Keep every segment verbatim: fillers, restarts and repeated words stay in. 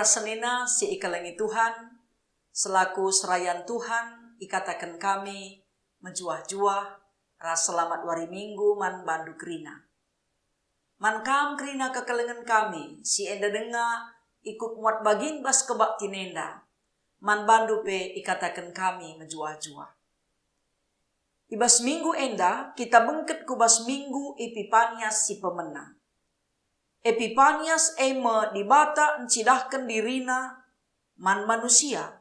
Senina si ikelengi Tuhan, selaku serayan Tuhan, ikataken kami mejuah-juah ras selamat wari Minggu man bandu kerina. Man kam kerina kekelengen kami, si enda denga ikut muat bagin bas kebaktin enda, man bandu pe ikataken kami mejuah-juah. I bas minggu enda kita bengket ku bas Minggu Epipanias si pemena. Epipanias e me Dibata ncidahken diriNa man manusia,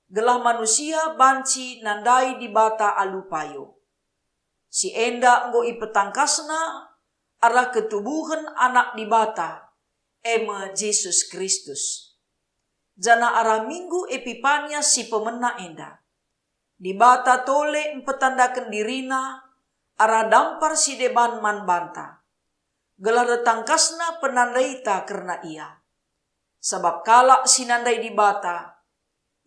gelah manusia banci nandai Dibata alu payo. Si enda enggo ipetangkasNa arah ketubuhen Anak Dibata, e me Jesus Kristus. Janah arah Minggu Epipanias si pemena enda, Dibata tole mpetandaken diriNa arah dampar si deban man banta, gelah retangkasNa penandaita kerna Ia. Sabap kalak si nandai Dibata,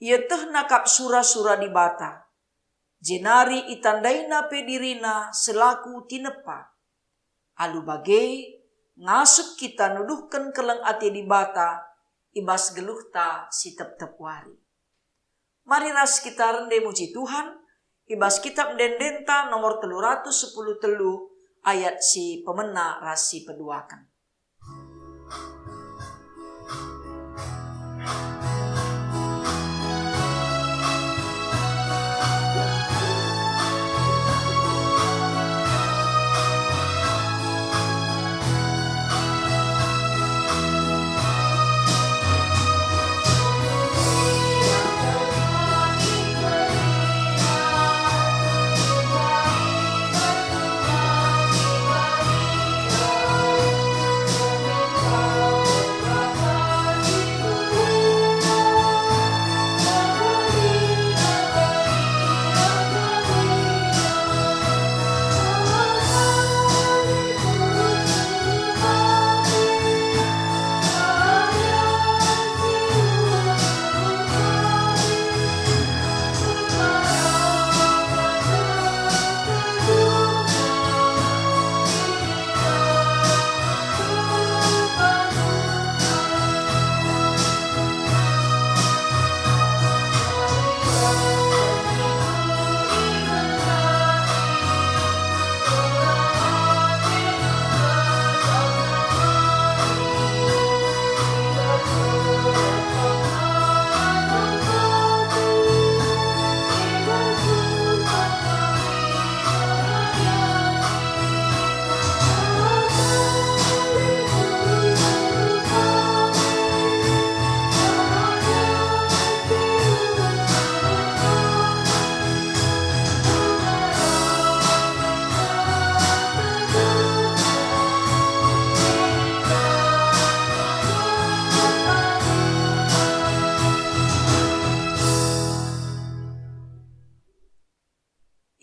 ietehna kap sura-sura Dibata, jenari itandaina pe dirina selaku tinepa. Alu bage, ngasup kita nuduhken keleng ate Dibata i bas geluhta si tep-tep wari. Mari ras kita rende muji Tuhan i bas Kitab Ende-endenta nomor telu ratus sepuluh telu, ayat si pemena ras si peduaken.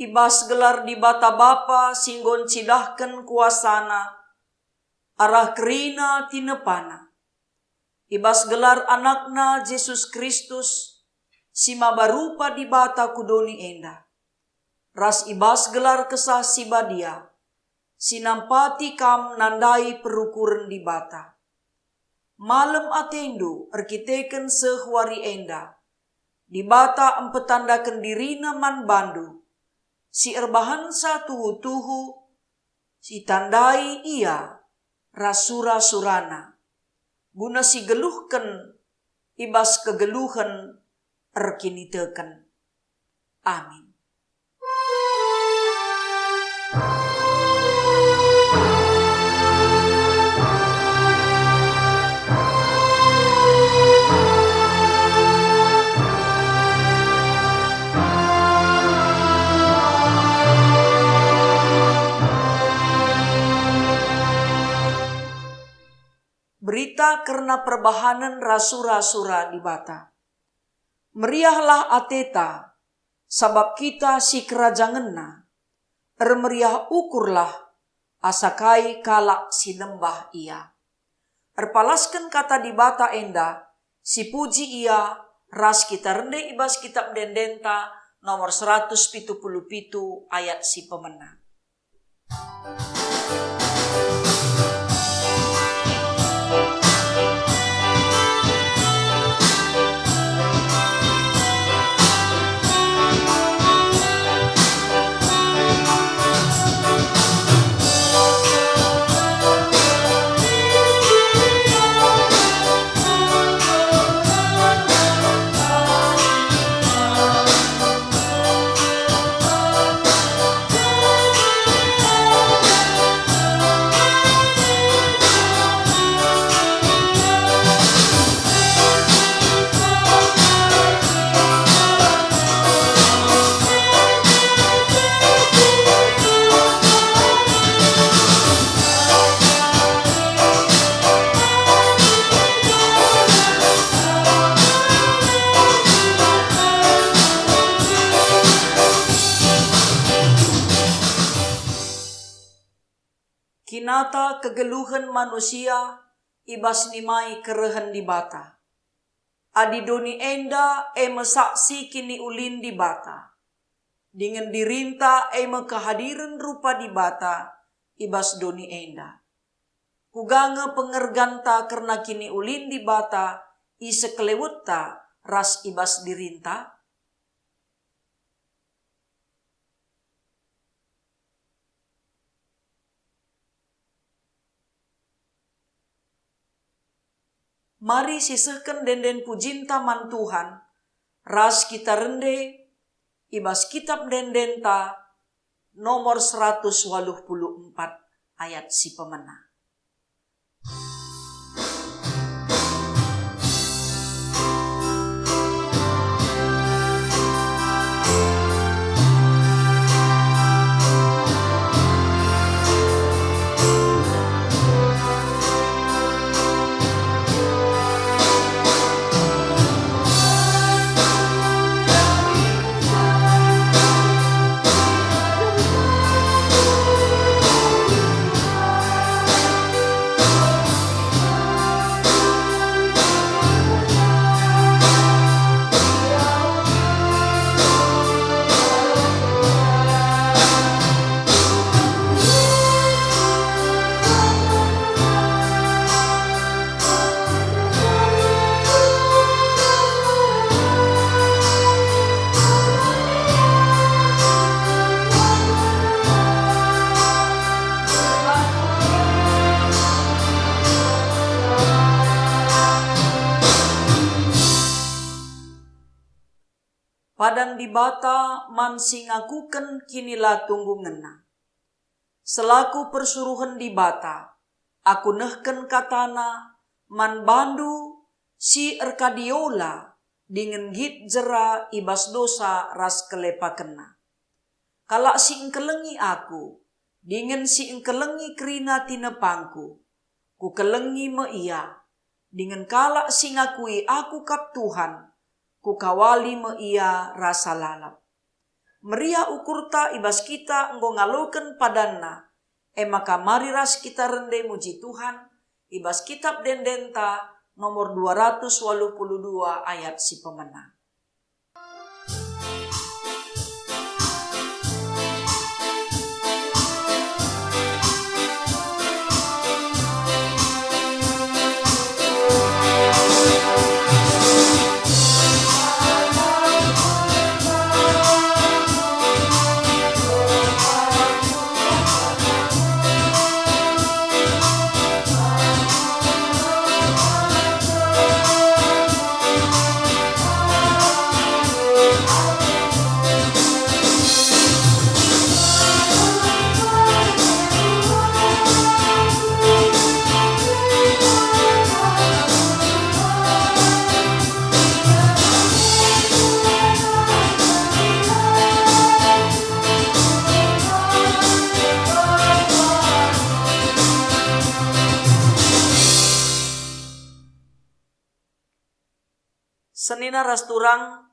I bas gelar Dibata Bapa si enggo ncidahken kuasaNa, arah kerina tinepaNa. I bas gelar AnakNa Jesus Kristus, si maba rupa Dibata ku doni enda, ras i bas gelar Kesah Si Badia, si nampati kam nandai perukuren Dibata. Malem atendu erkiteken seh wari enda, Dibata mpetandaken diriNa man bandu, si erbahanca tuhu-tuhu, si tandai Ia ras sura-suraNa, guna sigeluhken i bas kegeluhen erkiniteken. Amin. Berita kerna perbahanen ras sura-sura Dibata. Meriahlah ateta, sabap kita sikerajangenNa. Ermeriah ukurlah, asa kai kalak si nembah Ia. Erpalasken Kata Dibata enda, sipuji Ia ras kita rende i bas Kitab Ende-endenta nomor seratus pitu puluh pitu ayat si pemena. Mata kegeluhen manusia i bas nimai kerehen Dibata. Adi doni enda e me saksi kiniulin Dibata, dingen dirinta e me kehadiren rupa Dibata i bas doni enda. Kuga nge pengerganta kerna kiniulin Dibata i sekelewetta ras i bas dirinta? Mari sisehken ende-enden pujinta man Tuhan ras kita rende i bas kitab ende-endenta nomor seratus waluh puluh empat ayat si pemena. Padan Dibata man si ngakuken kinilatunggungenna. Selaku persuruhen Dibata, aku nehken kataNa man bandu si erkadiola dingen nggit jera i bas dosa ras kelepakenna. Kalak si engkelengi aku, dingen si engkelengi kerina tinepangku, kukelengi me ia, dingen kalak si ngakui aku kap Tuhan, kukawali me ia rasa lalap. Meriah ukurta i bas kita enggo ngaloken padanna, e maka mari ras kita rende muji Tuhan i bas kitab ende-endenta nomor dua ratus waluh puluh dua ayat si pemena. Senina ras turang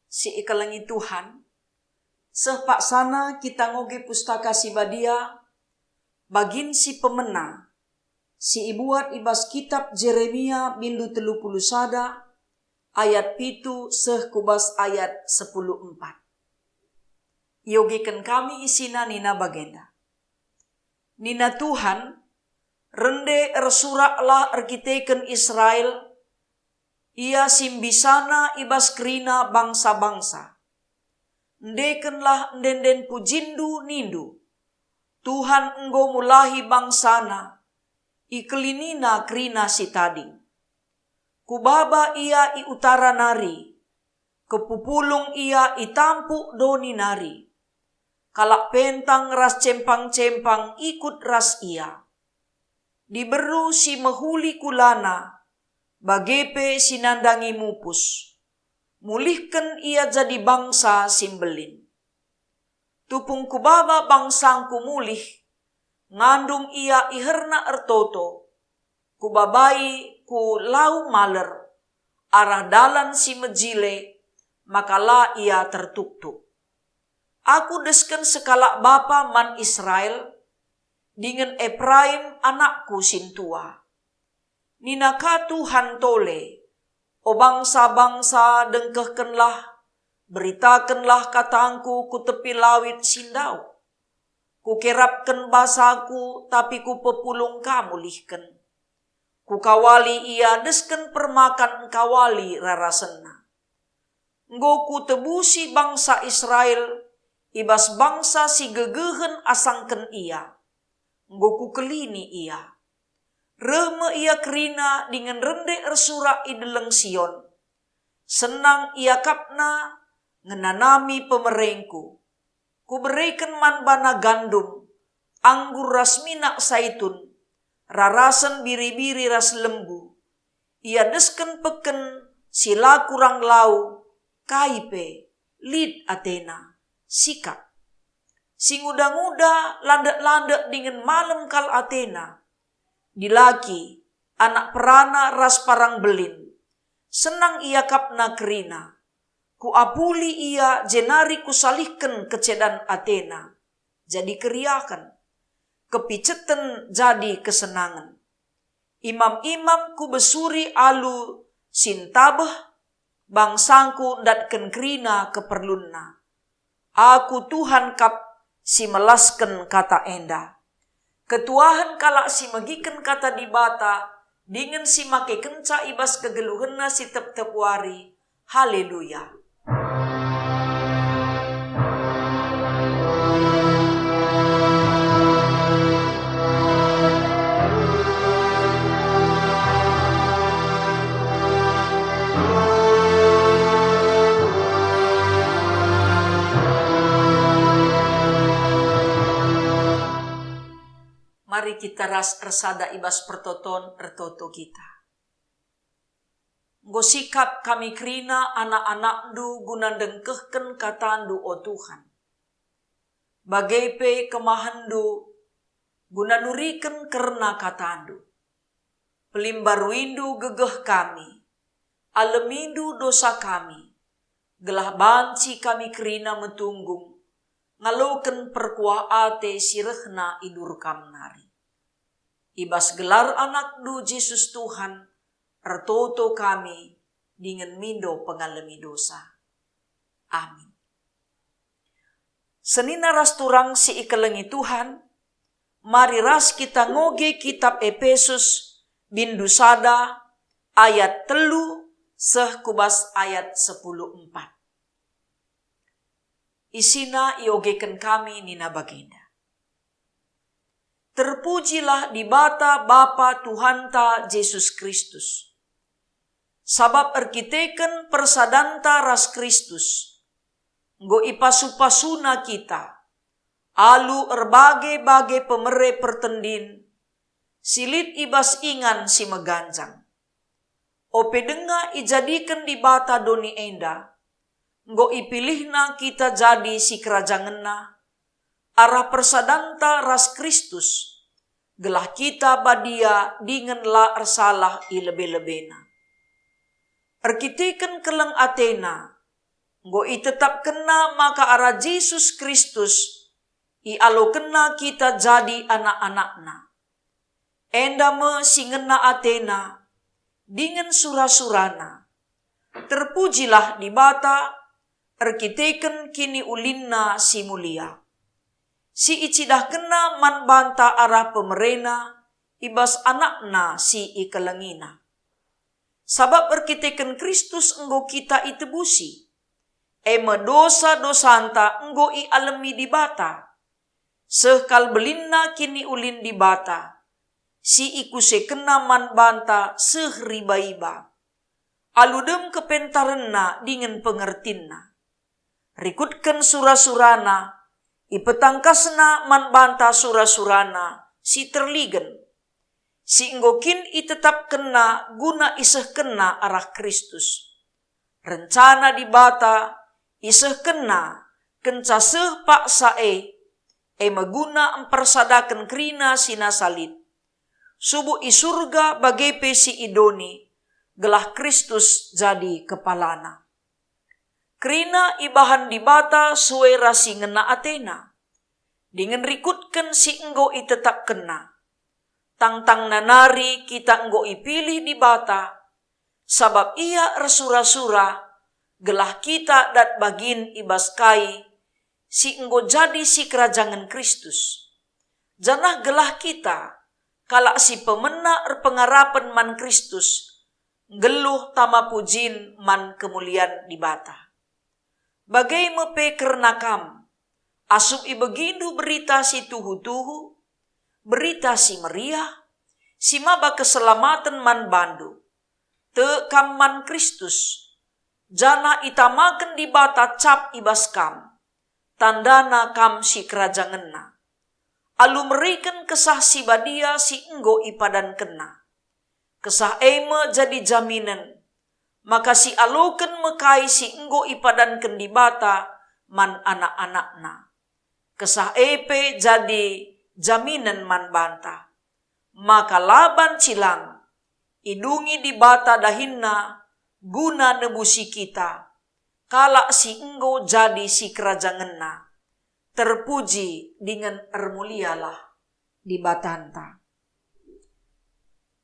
si ikelengi Tuhan, seh paksana kita ngoge Pustaka Si Badia, bagin si pemena, si ibuat i bas kitab Jeremia bindu telu puluh sada, ayat pitu seh ku bas ayat sepuluh empat. Iogeken kami isina nina bagenda. Nina Tuhan, "Rende ersuraklah erkiteken Israel, ia si mbisana i bas kerina bangsa-bangsa. Endekenlah ende-enden pujinndu nindu, 'Tuhan enggo mulahi bangsaNa, ikelenina kerina si tading.' Kubaba ia i utara nari, kepupulung ia i tampuk doni nari. Kalak pentang ras cempang-cempang ikut ras ia. Diberu si mehuli kulana, bage pe si nandangi mupus. Mulihken ia jadi bangsa si mbelin. Tupung kubaba bangsangku mulih, ngandung ia iherna ertoto. Kubabai ku lau maler, arah dalan si mejile, maka la ia tertuktuk. Aku desken sekalak bapa man Israel, dingen Epraim anakku sintua. Nina ka Tuhan tole, "O bangsa-bangsa, dengkehkenlah, beritakenlah katangku ku tepi lawit si ndauh. Kukerapken basaku, tapi kupepulung ka mulihken. Kukawali ia desken permakan engkawali rarasenna. Enggo kutebusi bangsa Israel i bas bangsa si gegehen asangken ia. Enggo kukelini ia. Reh me ia kerina dingen rende ersurak i deleng Sion. Senang iakapna ngenanami pemerengku. Kubereken man bana gandum, anggur ras minak saitun, rarasen biri-biri ras lembu. Ia desken peken si la kurang lau, kai pe, lit atena, sikap. Si nguda-nguda, landek-landek dingen malem kal atena. Dilaki, anak perana ras parang belin. Senang iakapna kerina. Kuapuli ia jenari kusalihken kecedan atena jadi keriahen, kepiceten jadi kesenangen. Imam-imam kubesuri alu si ntabeh, bangsangku ndatken kerina keperlunna. Aku Tuhan kap si melasken kata enda. Ketuahen kalak si megiken kata Dibata dingen si makekenca i bas kegeluhenna si tep-tep wari. Haleluya! Mari kita ras ersada i bas pertoton, ertoto kita. Enggo sikap kami kerina anak-anakNdu guna ndengkehken kataNdu, o Tuhan. Bage pe kemahenNdu guna nuriken kerna kataNdu. Pelimbaruindu gegeh kami, alemindu dosa kami, gelah banci kami kerina metunggung, ngaloken perkuah ate si rehna i Durkam nari. I bas gelar AnakNdu Jesus Tuhan, ertoto kami dingen mindo pengalemi dosa. Amin. Senina ras turang si ikelengi Tuhan, mari ras kita ngoge kitab Epesus, bindu sada, ayat telu seh ku bas ayat sepuluh empat. Isina iogeken kami nina bagenda. Terpujilah Dibata Bapa Tuhanta Jesus Kristus. Sabap erkiteken persadanta ras Kristus, enggo ipasu-pasuNa kita, alu erbage-bage pemere pertendin, si lit i bas ingan si meganjang. Ope denga ijadiken Dibata doni enda, enggo ipilihNa kita jadi sikerajangenNa, arah persadanta ras Kristus, gelah kita badia dingen la ersalah i lebe-lebeNa. Erkiteken keleng ateNa, enggo itetapkenNa maka arah Jesus Kristus ialokenNa kita jadi anak-anakNa. Enda me si ngena ateNa dingen sura-suraNa. Terpujilah Dibata erkiteken kiniulinNa si mulia, si icidahkenNa man banta arah pemereNa i bas AnakNa si ikelengiNa. Sabap erkiteken Kristus enggo kita itebusi, e me dosa-dosanta enggo ialemi Dibata. Seh kal belinna kiniulin Dibata, si ikusekenNa man banta seh riba-iba, alu dem kepentarenNa dingen pengertinNa. Rikutken sura-suraNa, ipetangkasNa man banta sura-suraNa si terligen, si enggo kin itetapkenNa guna isehkenNa arah Kristus. Rencana Dibata isehkenNa kenca seh paksa e, e me guna mpersadaken kerina si nasa lit, subuk i Surga bage pe si i doni, gelah Kristus jadi kepalana. Kerina ibahan Dibata sue ras si ngena ateNa. dingen rikutken si enggo itetapkenNa. Tangtangna nari kita enggo ipilih Dibata, sabap Ia ersura-sura gelah kita dat bagin i bas kai si enggo jadi sikerajangen Kristus, janah gelah kita, kalak si pemena erpengarapen man Kristus, nggeluh tama pujin man kemulian Dibata. Bage me pe kerna kam, asum ibegindu berita si tuhu-tuhu, berita si meriah, si maba keselamaten man bandu. Tek kam man Kristus, janah itamaken Dibata cap i bas kam, tandana kam sikerajangenNa, alu meriken Kesah Si Badia si enggo ipadankenNa. Kesah e me jadi jaminen, maka sialoken me kai si enggo ipadanken Dibata man anak-anakNa. Kesah e pe jadi jaminen man banta, maka la banci lang, idungi Dibata dahinNa guna nebusi kita, kalak si enggo jadi sikerajangenNa. Terpuji dingen ermulialah Dibatanta.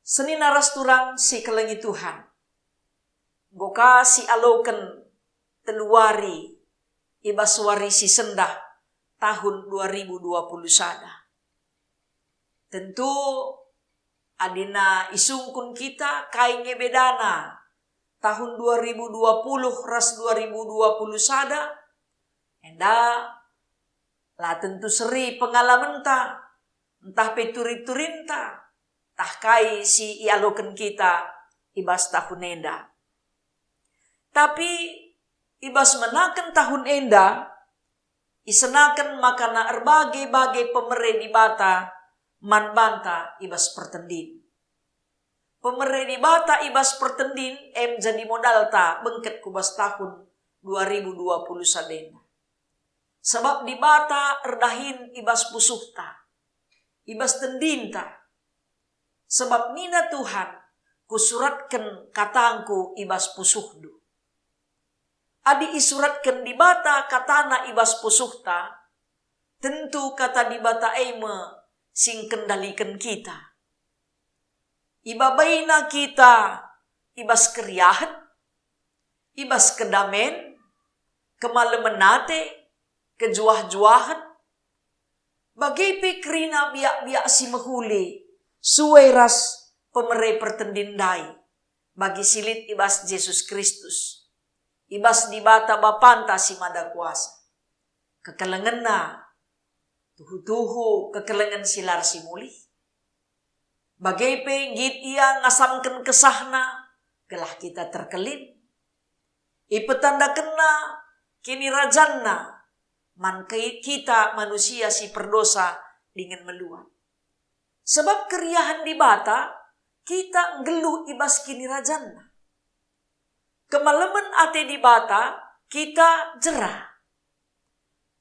Senina ras turang si kelengi Tuhan, enggo ka sialoken telu wari i bas wari si sendah tahun dua ribu dua puluh sada. Tentu adina isungkun kita kai nge bedana tahun dua ribu dua puluh ras dua ribu dua puluh sada, enda la tentu seri pengalamenta, ntah pe turi-turinta, tah kai si ialoken kita i bas tahun enda. Tapi i bas menaken tahun enda, isenaken makana erbage-bage pemere Dibata man banta i bas pertendin. Pemere Dibata i bas pertendin em jadi modalta bengket ku bas tahun dua ribu dua puluh sada enda. Sabap Dibata erdahin i bas pusuhta, i bas tendinta. Sebab nina Tuhan, "Kusuratken katangKu i bas pusuhndu." Adi isuratken Dibata kataNa i bas pusuhta, tentu kata Dibata e me si ngkendaliken kita. IbabaNa kita i bas keriahen, i bas kedamen, kemalemen ate, kejuah-juahen, bage pe kerina biak-biak si mehuli, sue ras pemere pertendin ndai, bagi si lit i bas Jesus Kristus, i bas Dibata Bapanta si Mada Kuasa. KekelengenNa, tuhu-tuhu kekelengen si la ersimulih. Bage pe nggit Ia ngasamken kesahNa gelah kita terkelin. IpetandakenNa kinirajanNa man ke-, kita manusia si perdosa dingen meluat. Sebab keriahen Dibata, kita nggeluh i bas kinirajanNa. Kemalemen ate Dibata, kita jera.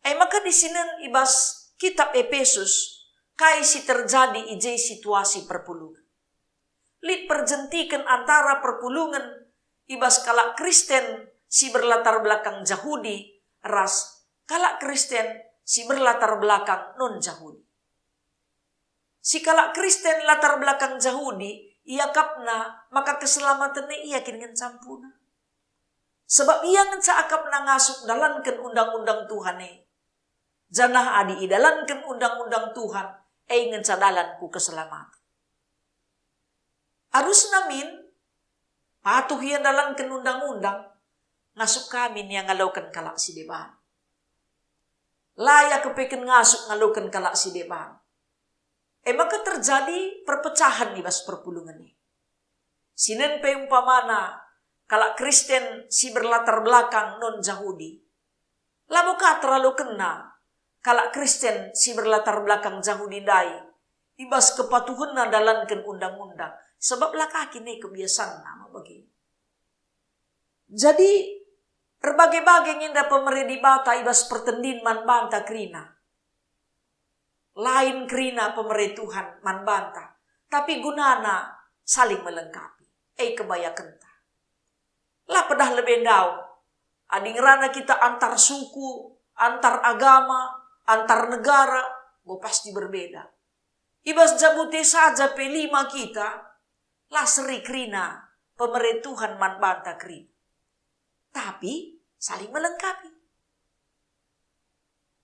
E maka disinen i bas kitab Epesus, kai si terjadi i je situasi perpulungen. Lit perjentiken antara perpulungen i bas kalak Kristen si berlatar belakang Jahudi ras kalak Kristen si berlatar belakang non-Jahudi. Si kalak Kristen latar belakang Jahudi, iakapna maka keselamaten e ia kin ngenca mpuna. Sebab ia ngenca akapna ngasup dalanken undang-undang Tuhan e. Janah adi idalanken undang-undang Tuhan, e ngenca dalan ku keselamaten. Arusna min, patuh ia ndalanken undang-undang, ngasup ka min ia ngaloken kalak si deban. La ia kepeken ngasup ngaloken kalak si deban. E maka terjadi perpecahan i bas perpulungen e. Sinen pe umpamana kalak Kristen si berlatar belakang non-Jahudi. Labo ka teralokenna kalak Kristen si berlatar belakang Jahudi ndai i bas kepatuhenna ndalanken undang-undang, sebab la ka kin e kebiasanna me bage. Jadi, erbage-bage nge enda pemere Dibata i bas pertendin man banta kerina. Lain kerina pemere Tuhan man banta, tapi gunana saling melengkapi. E kebayakenta. La pedah lebe ndauh. Adi ngerana kita antar suku, antar agama, antar negara, Enggo pasti berbeda. I bas jabu te saja pe lima kita, la seri kerina pemere Tuhan man banta kerina. Tapi saling melengkapi.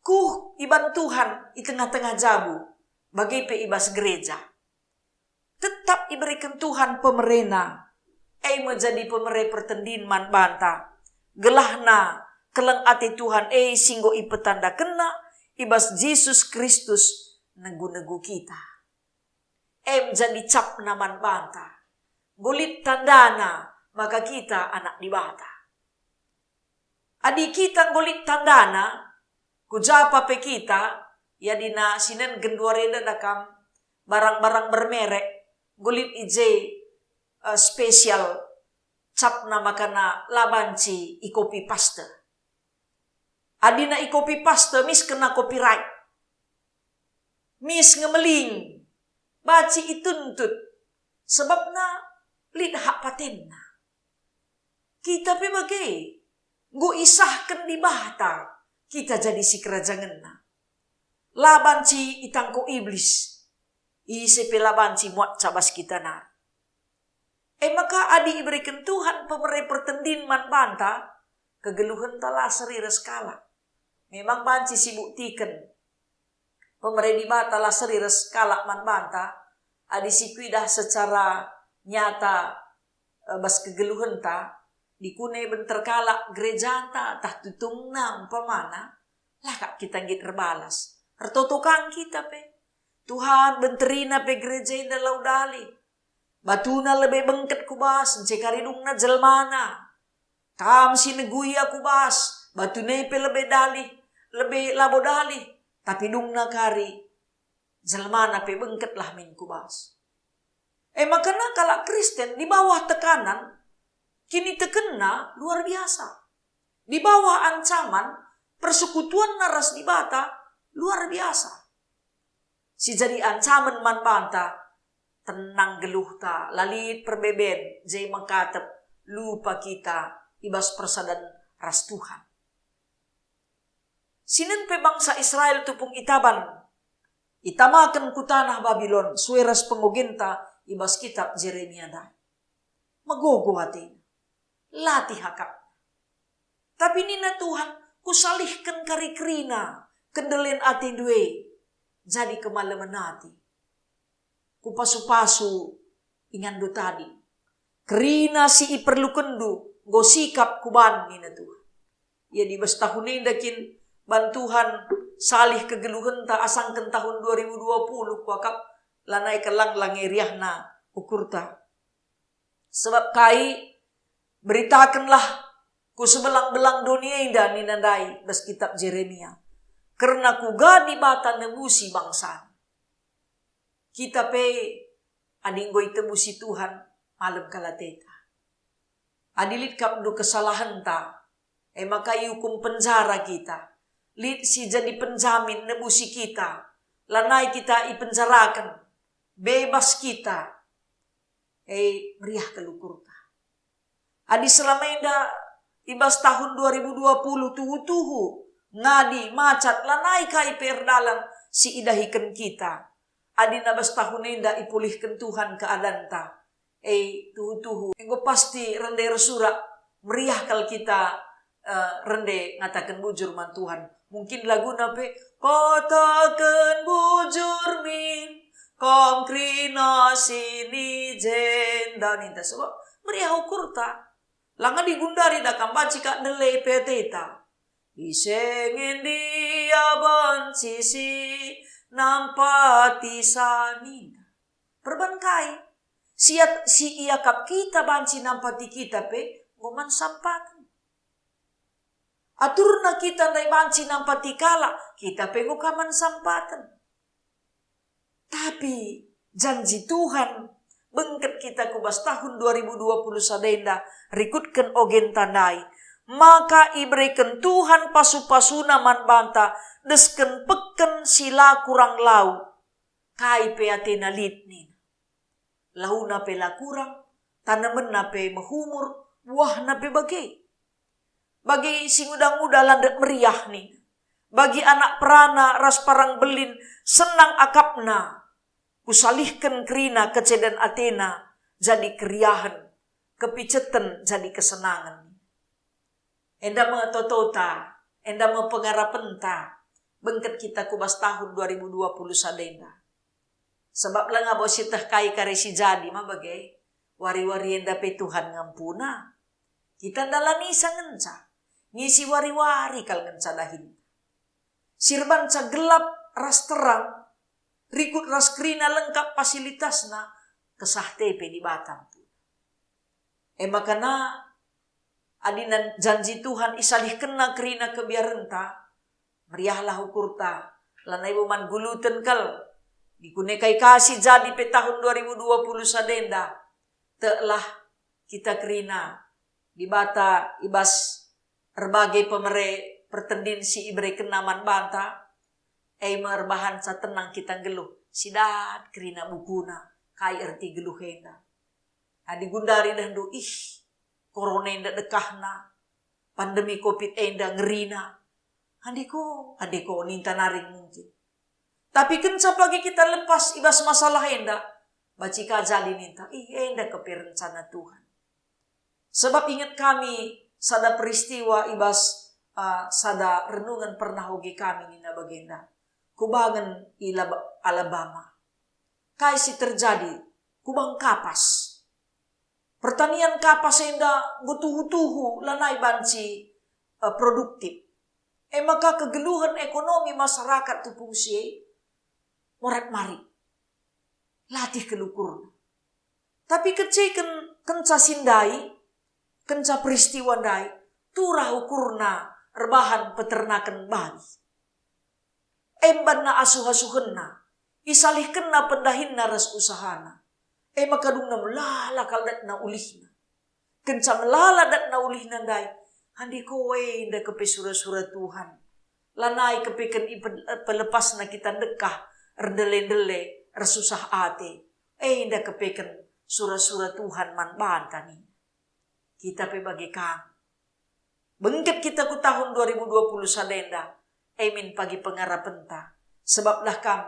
Kuh iban Tuhan i tengah-tengah jabu, bage pe i bas gereja. Tetap ibereken Tuhan pemerena, e me jadi pemere pertendin man banta. Gelahna keleng ate Tuhan e si enggo ipetandakenNa i bas Jesus Kristus negu-negu kita. E me jadi capna man banta. Enggo lit tandana maka kita anak Dibata. Adi kita enggo lit tandana, ku ja pa pe kita, iadina sinen genduari enda da kam, barang-barang bermerek, enggo lit i je, eh, spesial, capna makana la banci i-copy paste. Adina i-copy paste, mis kena copyright. Mis nge meling, banci ituntut, sebabna lit hak patenna. Kita pe bage, enggo isahken Dibata kita jadi sikerajangenNa. La banci itangko Iblis, ise pe la banci muat cabas kita nari. E maka adi ibereken Tuhan pemere pertendin man banta, kegeluhenta la seri ras kalak. Memang banci sibuktiken pemere Dibata la seri ras kalak man banta, adi sikuidah secara nyata, eh, bas kegeluhenta, dikune benter kalak gerejanta tah tutungna umpamana, la kap kita nggit erbalas. Ertoto kang kita pe. Tuhan, benterina pe gereja enda lau dalih. Batuna lebe bengket ku bas, ncekari dungna jelmana. Kam si negui aku bas, batuna pe lebe dalih, lebe labo dalih, tapi dungna kari jelmana pe bengketlah min ku bas. E makana kalak Kristen di bawah tekanan kinitekenna luar biasa. Di bawah ancaman persekutuanna ras Dibata luar biasa. Si jadi ancamen man banta, tenang geluhta, la lit perbeben, je mekatep, lupa kita i bas persadan ras Tuhan. Sinen pe bangsa Israel tupung itaban, itamaken ku tanah Babilon, sue ras pengogenta i bas kitab Jeremia ndai. Megogo atena, latih akapna. Tapi nina Tuhan, "Kusalihken kari kerina kendelen atendu e, jadi kemalemen ate. Kupasu-pasu ingandu tading. Kerina si iperlukenndu enggo sikap kuban," nina Tuhan. Ia di bas tahun enda kin ban Tuhan salih kegeluhenta asangken tahun dua ribu dua puluh kuakap lanai kelang lange riahna ukurta. Sebab kai, beritakenlah ku sebelang-belang doni enda nina ndai bas kitab Jeremia, kerna kuga Dibata nebusi bangsaNa. Kita pe adi enggo itebusi Tuhan, malem kal ateta. Adi lit kap ndu kesalahenta, e maka iukum penjara kita. Lit si jadi penjamin nebusi kita. Lanai kita ipenjaraken. Bebas kita. E, meriah kal ukurta. Adi selama enda i bas tahun dua ribu dua puluh tuhu-tuhu, ngadi, macat, lanai kai pe erdalan si idahiken kita. Adi na bas tahun enda ipulihken Tuhan keadanta, e, tuhu-tuhu enggo pasti rende ersurak, meriah kal kita, eh, rende ngataken bujur man Tuhan. Mungkin laguna pe, "Kataken bujur min, kam kerina si ni jenda," ninta. Sebab meriah ukurta. Langa digundari da kam banci kak ndele pe ateta. "Ise nge ndia banci si nampati sa," ninta. Perban kai? Si iak-, si iakap kita banci nampati kita pe enggo man sampaten. Aturna kita ndai banci nampati kalak, kita pe enggo ka man sampaten. Tapi janji Tuhan, bengket kita ku bas tahun dua ribu dua puluh sada enda, rikutken ogenta ndai, maka ibereken Tuhan pasu-pasuna man banta, desken pekken si la kurang lau. Kai pe atena lit nina. Launa pe la kurang, tanemenna pe mehumur, buahna pe bage. Bage si nguda-nguda landet meriah nina. Bagi anak perana ras parang belin, senang akapna. Kusalihken kerina keceden atena jadi keriahen, kepiceten jadi kesenangen. Enda me totota, enda me pengarapenta, bengket kita ku bas tahun dua ribu dua puluh sada enda. Sebab langa bo sieteh kai kari si jadi ma bage, wari-wari enda pe Tuhan ngampuna. Kita ndalanisa ngenca, ngisi wari-wari kal ngenca dahin. Si erbanca gelap ras terang, rikut ras kerina lengkap fasilitasna, kesah te pe Dibata pun. E makana, adina janji Tuhan isalihkenna kerina kebiarenta, meriahlah ukurta, lanai bo man guluten kal. Dikune kai ka si jadi pe tahun dua ribu dua puluh sada enda, teklah kita kerina Dibata i bas erbage pemere pertendin si iberekenna man banta, e me erbahanca tenang kita nggeluh, si dat kerina bukuna, kai erti geluh enda. Adi gundari dehndu, ih, korona enda dekahna, pandemi covid enda ngerina. Andiko, andiko, ninta nari mungkin. Tapi kenca pagi kita lepas i bas masalah enda, banci ka jadi ninta, ih, enda kepe rencana Tuhan. Sebab inget kami sada peristiwa i bas, uh, sada renungen pernah oge kami nina bagenda. Kubangen i Lab-, Alabama. Kai si terjadi? Kubang kapas. Pertanian kapas enda enggo tuhu-tuhu lanai banci, eh, produktif. E maka kegeluhen ekonomi masyarakat tupung si e morat mari. Latih kal ukurna. Tapi keceken kenca si ndai, kenca peristiwa ndai, turah ukurna erbahan peternaken babi. Embanna asuh-asuhenna, isalihkenna pendahinna ras usahana. E maka dungna melala kal datna ulihna. Kenca melala datna ulihna ndai, andiko enda kepe sura-sura Tuhan. Lanai kepeken ipe-, pelepasna kita ndekah, erdele-ndele, ersusah ate. Enda kepeken sura-sura Tuhan man banta nina. Kita pe bage kang. Bengket kita ku tahun dua ribu dua puluh sada enda, e min pagi pengarapenta. Sebab lah kam,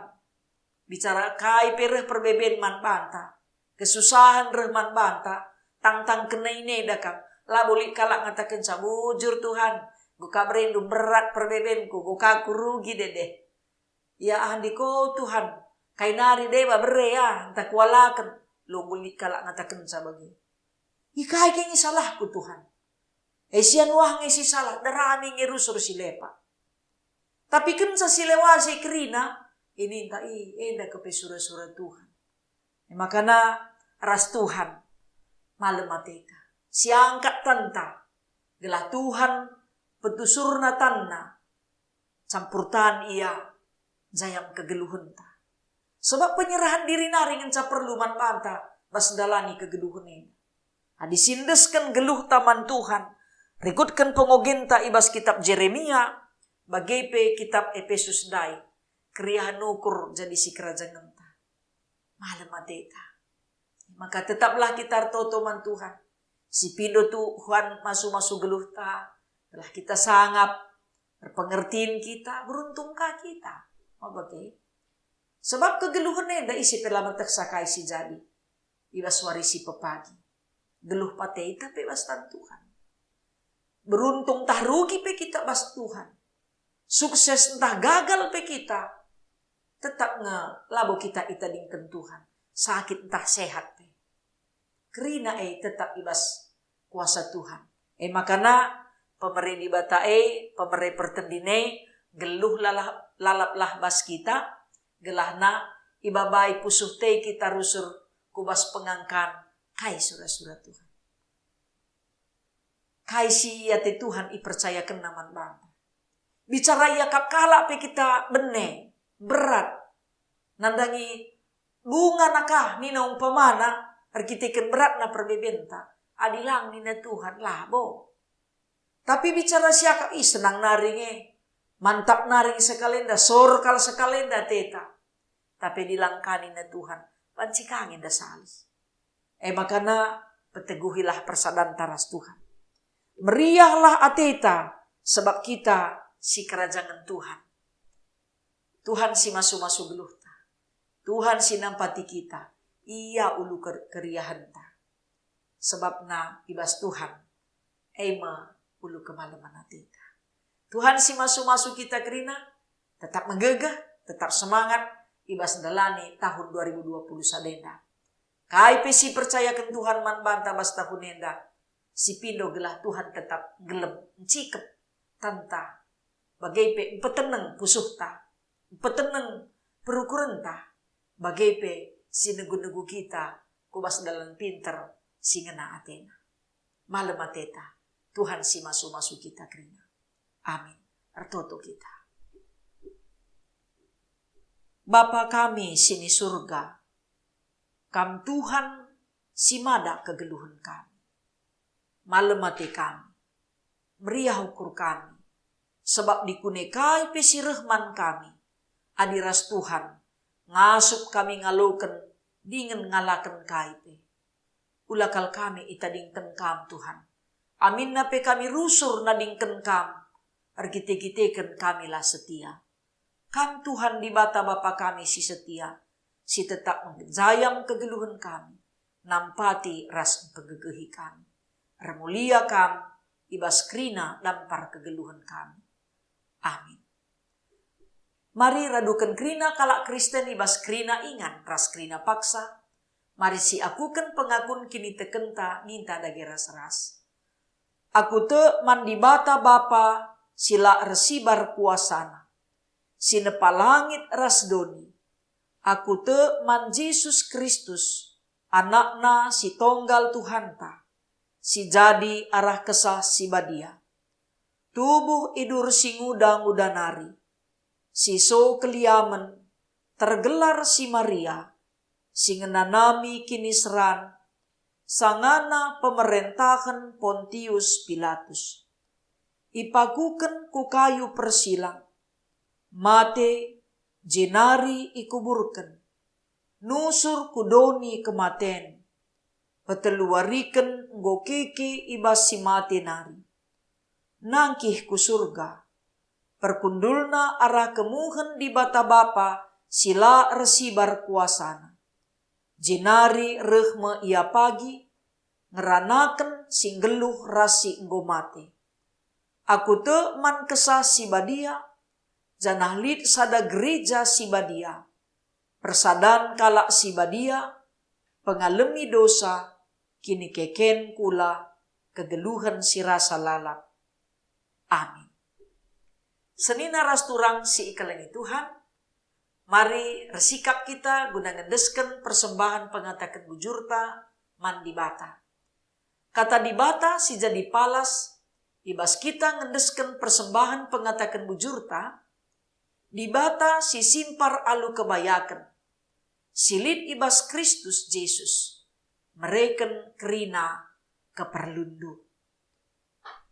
bicara kai pe reh perbeben man banta, kesusahen reh man banta, tangtang kena ineda kam, labo lit kalak ngatakenca, "Bujur Tuhan, enggo ka berendu berat perbebenku, enggo ka kurugi dede." Ya, ah, ndiko Tuhan, kai nari deba bere, ah, ntah kualaken, labo lit kalak ngatakenca bage. Ikai ke nge salahku, Tuhan? E, si anuah nge si salah, darami nge rusur si lepak. Tapi kenca si lewasi kerina, ininta i, enda kepe sura-sura Tuhan. E makana ras Tuhan, malem ateta. Siangkat tanta, gelah Tuhan petusurna tanna, campur tan ia, jayam kegeluhenta. Sebab penyerahan diri nari ngenca perlu man banta bas ndalani kegeluhen enda. Adi siendesken geluhta man Tuhan, rikutken pengogenta i bas kitab Jeremia, bage pe kitab Epesus ndai, keriahen ukur jadi sikerajangenta. Malem ateta. Maka tetaplah kita ertoto man Tuhan. Sipindo Tuhan masu-masu geluhta, telah kita sangap, erpengertin kita, beruntung ka kita. Maba ke? Sebab kegeluhen enda ise pe la metehsa kai si jadi i bas wari si pepagi. Geluh pateta pe bas tan Tuhan. Beruntung tah rugi pe kita bas Tuhan. Sukses ntah gagal pe kita, tetap nge labo kita itadingken Tuhan, sakit ntah sehat pe. Kerina e tetap i bas kuasa Tuhan. E makana pemere Dibata e, pemere pertendin e, geluh lalah, lalaplah bas kita, gelahna ibabai pusuh te kita rusur ku bas pengangkan kai sura-sura Tuhan. Kai si ate Tuhan ipercayakenna man banta. Bicara iakap kalak pe kita bene, berat. Nandangi bunga nakah nina umpamana, erkiteken beratna perbebenta. Adi lang nina Tuhan, labo. Tapi bicara siakap, ih, senang nari nge. Mantap nari sekalenda, sor kal sekalenda teta. Tapi dilangkani na Tuhan, banci ka nge nda salih. E makana peteguhilah persadanta ras Tuhan. Meriahlah ateta, sebab kita sikerajangen Tuhan. Tuhan si masu-masu geluhta. Tuhan si nampati kita. Ia ulu ker-, keriahenta. Sebabna i bas Tuhan, e me ulu kemalemen ateta. Tuhan si masu-masu kita kerina, tetap megegeh, tetap semangat, i bas ndalani tahun dua ribu dua puluh sada enda. Kai pe si percayaken Tuhan man banta bas tahun enda, si pindo gelah Tuhan tetap gelem ncikep tanta, bage pe mpeteneng pusuhta, mpeteneng perukurenta, bage pe si negu-negu kita ku bas dalan pinter si ngena atena. Malem ateta, Tuhan si masu-masu kita kerina. Amin. Ertoto kita. Bapa kami si ni Surga, Kam Tuhan si mada kegeluhen kami. Malem ate kami, meriah ukur kami, sebab dikune kai pe si reh man kami, adi ras Tuhan, ngasup kami ngaloken dingen ngalaken kai pe. Ula kal kami itadingken Kam, Tuhan. Aminna pe kami rusur nadingken Kam, erkite-kiteken kami la setia. Kam Tuhan Dibata Bapa kami si setia, si tetap ngenjayam kegeluhen kami, nampati ras mpegegehi kami. Ermulia Kam i bas kerina dampar kegeluhen kami. Amin. Mari raduken kerina kalak Kristen i bas kerina ingan ras kerina paksa. Mari siakuken pengakun kinitekenta ninta dage ras-ras. Aku tek man Dibata Bapa si la ersibar kuasaNa, si nepa langit ras doni. Aku tek man Jesus Kristus, AnakNa si tonggal Tuhanta, si jadi arah Kesah Si Badia. Tubuh idur si nguda-nguda nari, si so keliamen, tergelar si Maria, si ngenanami kiniseran, sangana pemerentahen Pontius Pilatus. Ipakuken ku kayu persilang, mate, jenari ikuburken, nusur ku doni kematen, peteluwariken enggo keke i bas si mate nari. Nangkih ku Surga. Perkundulna arah kemuhen Dibata Bapa si la ersibar kuasaNa. Jenari reh me Ia pagi, ngeranaken si nggeluh ras si enggo mate. Aku tek man Kesah Si Badia, janah lit sada gereja si badia, persadan kalak si badia, pengalemi dosa, kinikeken kula, kegeluhen si rasa lalap. Amin. Senina ras turang si ikelengi Tuhan, mari ersikap kita guna ngendesken persembahen pengataken bujurta man Dibata. Kata Dibata si jadi palas i bas kita ngendesken persembahen pengataken bujurta, Dibata si simpar alu kebayaken, si lit i bas Kristus Jesus, mereken kerina keperlunndu.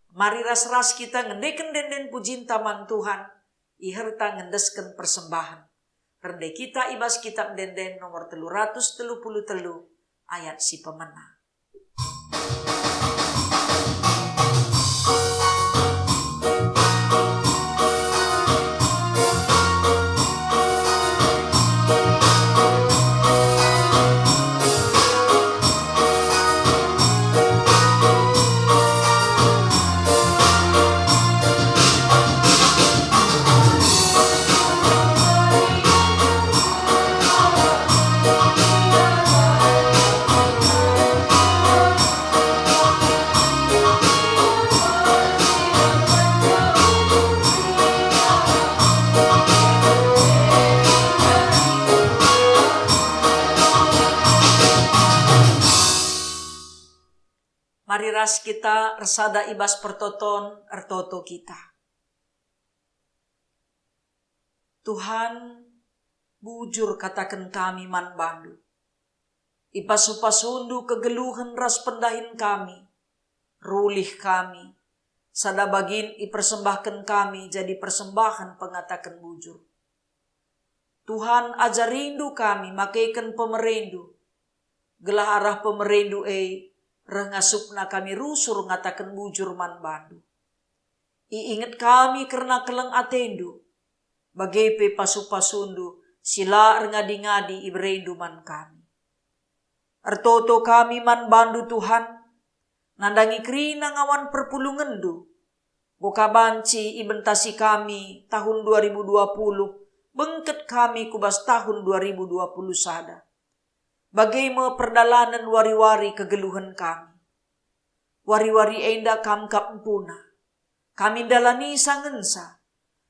Mari ras-ras kita ngendeken ende-enden pujinta man Tuhan, iherta ngendesken persembahen. Rende kita i bas Kitab Ende-enden nomor telu ratus telu puluh telu, ayat si pemena. Mari ras kita ersada i bas pertoton ertoto kita. Tuhan, bujur kataken kami man baNdu. Ipasu-pasuNdu kegeluhen ras pendahin kami, rulih kami, sada bagin ipersembahken kami jadi persembahen pengataken bujur. Tuhan, ajarindu kami makeken pemerendu, gelah arah pemerendu e reh ngasupna kami rusur ngataken bujur man baNdu. Iinget kami kerna keleng atendu, bage pe pasu-pasundu si la erngadi-ngadi iberendu man kami. Ertoto kami man bandu, Tuhan, nandangi kerina ngawan perpulungenndu. Enggo ka banci ibentasi kami tahun dua ribu dua puluh, bengket kami ku bas tahun dua ribu dua puluh sada. Bage me perdalanen wari-wari kegeluhen kami. Wari-wari enda kam kap empuna. Kami ndalani sangensa,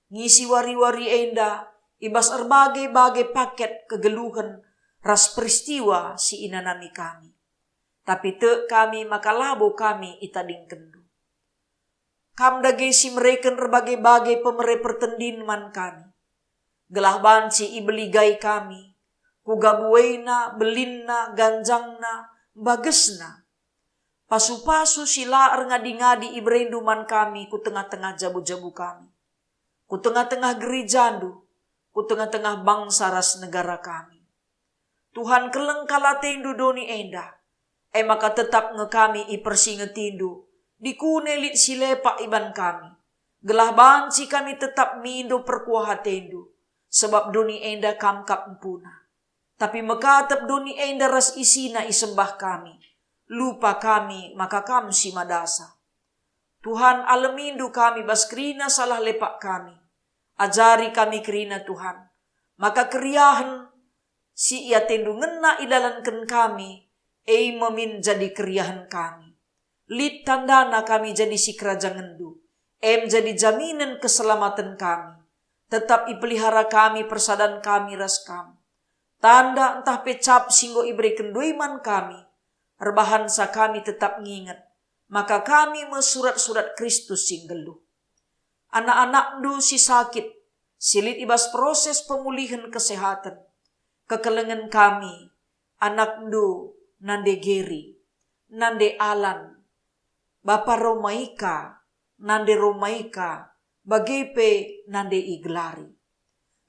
ngisi wari-wari enda i bas erbage-bage paket kegeluhen ras peristiwa si inanami kami. Tapi tek kami maka labo kami itadingkenndu. Kam dage si mereken erbage-bage pemere pertendin man kami, gelah banci ibeligai kami, kuga buena, belinna, ganjangna, bagesna. Pasu-pasu si la erngadi-ngadi iberendu man kami ku tengah-tengah jabu-jabu kami, ku tengah-tengah gerejandu, ku tengah-tengah bangsa ras negara kami. Tuhan, keleng kal atendu doni enda, e maka tetap nge kami ipersingetindu, dikune lit si lepak iban kami, gelah banci kami tetap mindo perkuah atendu, sebab doni enda kam kap empuna. Tapi mekatep doni enda ras isina isembah kami, lupa kami maka kam si madasa. Tuhan, alemindu kami bas kerina salah lepak kami. Ajari kami kerina, Tuhan, maka keriahen si iatendu ngena idalanken kami, e me min jadi keriahen kami. Lit tandana kami jadi sikerajangenndu, em jadi jaminen keselamaten kami. Tetap ipelihara kami persadan kami ras kam. Tanda ntah pe cap si enggo iberekenndu man kami, erbahansa kami tetap nginget, maka kami me surat-surat Kristus si nggeluh. Anak-anakndu si sakit, si lit i bas proses pemulihen kesehatan, kekelengen kami, anakndu nande Geri, nande Alan, bapa Romaika, nande Romaika, bage pe nande igelari.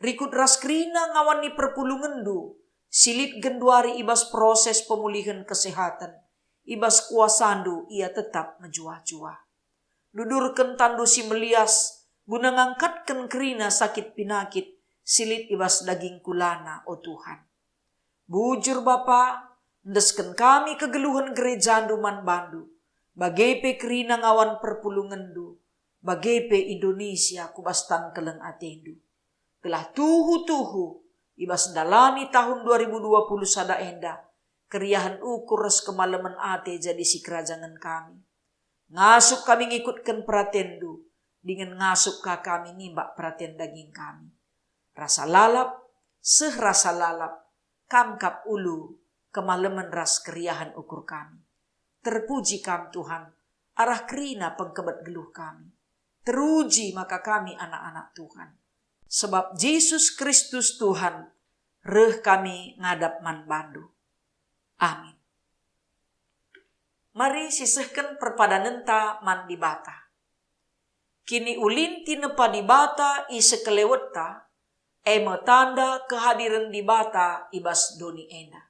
Rikut ras kerina ngawan ni perpulungenndu, si lit genduari i bas proses pemulihen kesehatan, i bas kuasandu ia tetap mejuah-juah. Dudurken tandu si melias, guna ngangkatken kerina sakit pinakit si lit i bas daging kulana, o Tuhan. Bujur Bapa, endesken kami kegeluhen gerejandu man bandu, bage pe kerina ngawan perpulungenndu, bage pe Indonesia ku bas tan keleng atendu. Gelah tuhu-tuhu, i bas ndalani tahun dua ribu dua puluh sada enda, keriahen ukur ras kemalemen ate jadi sikerajangen kami. Ngasup kami ngikutken peratenndu, dingen ngasup ka kami nimbak peraten daging kami. Rasa lalap, seh rasa lalap, kam kap ulu kemalemen ras keriahen ukur kami. Terpuji kam, Tuhan, arah kerina pengkebet geluh kami. Teruji maka kami anak-anak Tuhan. Sebab Jesus Kristus Tuhan, reh kami ngadap man bandu. Amin. Mari sisehken perpadanenta man Dibata. Kiniulin tinepa Dibata i sekelewetta, e me tanda kehadiren Dibata i bas doni enda.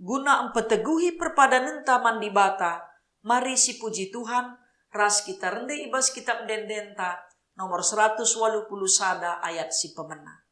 Guna mpeteguhi perpadanenta man Dibata, mari sipuji Tuhan ras kita rende i bas Kitap Ende-endenta nomor seratus waluh puluh sada ayat si pemena.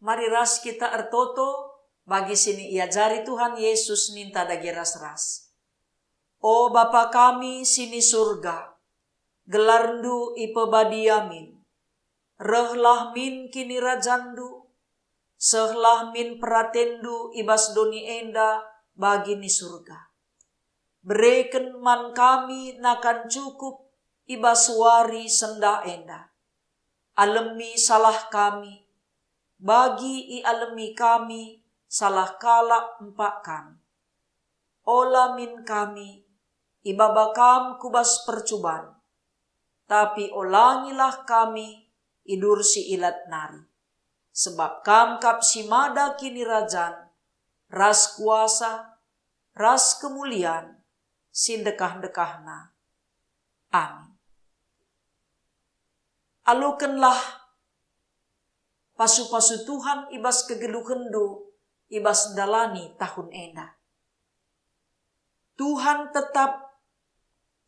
Mari ras kita ertoto bagi si niajari Tuhan Yesus ninta dage ras-ras. O Bapa kami si ni Surga, gelarNdu ipebadia min. Rehlah min kinirajanNdu, sehlah min peratenNdu i bas doni enda bagi ni Surga. Bereken man kami nakan cukup i bas wari sendah enda. Alemi salah kami, bagi ialemi kami salah kalak empak kami. Ola min kami ibaba Kam ku bas percuban, tapi olangilah kami idur si ilat nari. Sebab Kam kap si mada kinirajan, ras kuasa, ras kemulian, si ndekah-ndekahna. Amin. Alokenlah pasu-pasu Tuhan i bas kegeluhenndu i bas ndalani tahun enda. Tuhan tetap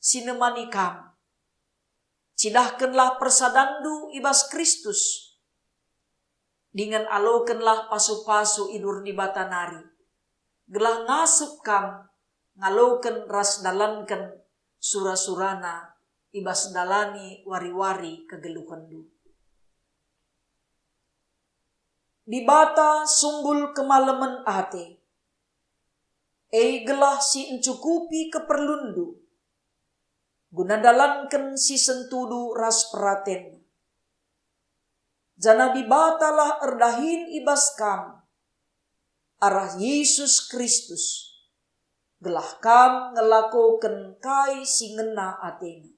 si nemani kam. Cidahkenlah persadanndu i bas Kristus, dingen alokenlah pasu-pasu idur Dibata nari, gelah ngasup kam ngaloken ras ndalanken sura-surana i bas ndalani wari-wari kegeluhenndu. Dibata sumbul kemalemen ate, e gelah si ncukupi keperlunndu, guna ndalanken si sentudu ras peratenNa. Janah Dibatalah erdahin i bas kam arah Yesus Kristus, gelah kam ngelakoken kai si ngena ateNa.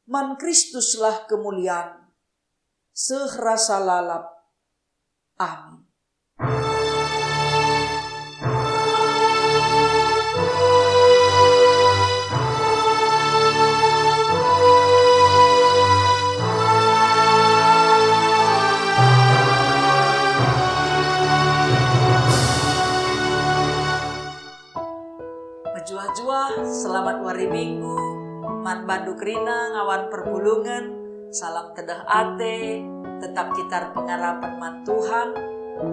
Man Kristuslah kemulian seh rasa lalap. Amin. Mejuah-juah, selamat wari Minggu man bandu kerina ngawan perpulungen. Salam tedeh ate, tetap kita erpengarapen man Tuhan,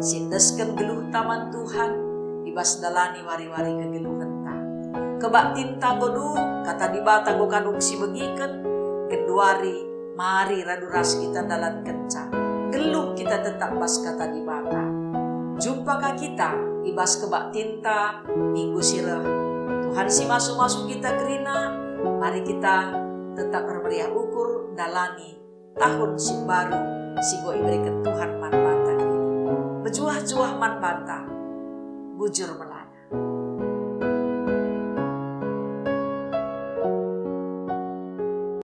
sindesken geluhta man Tuhan, i bas ndalani wari-wari kegeluhenta. Kebaktinta enggo dung, Kata Dibata enggo kadung sibegiken, genduari mari radu ras kita ndalankenca. Geluh kita tetap bas Kata Dibata. Jumpa ka kita i bas kebaktinta minggu si reh. Tuhan si masu-masu kita kerina, mari kita tetap ermeriah ukur ndalani tahun si baru si enggo ibereken Tuhan man banta kerina. Mejuah-juah man banta, bujur mela.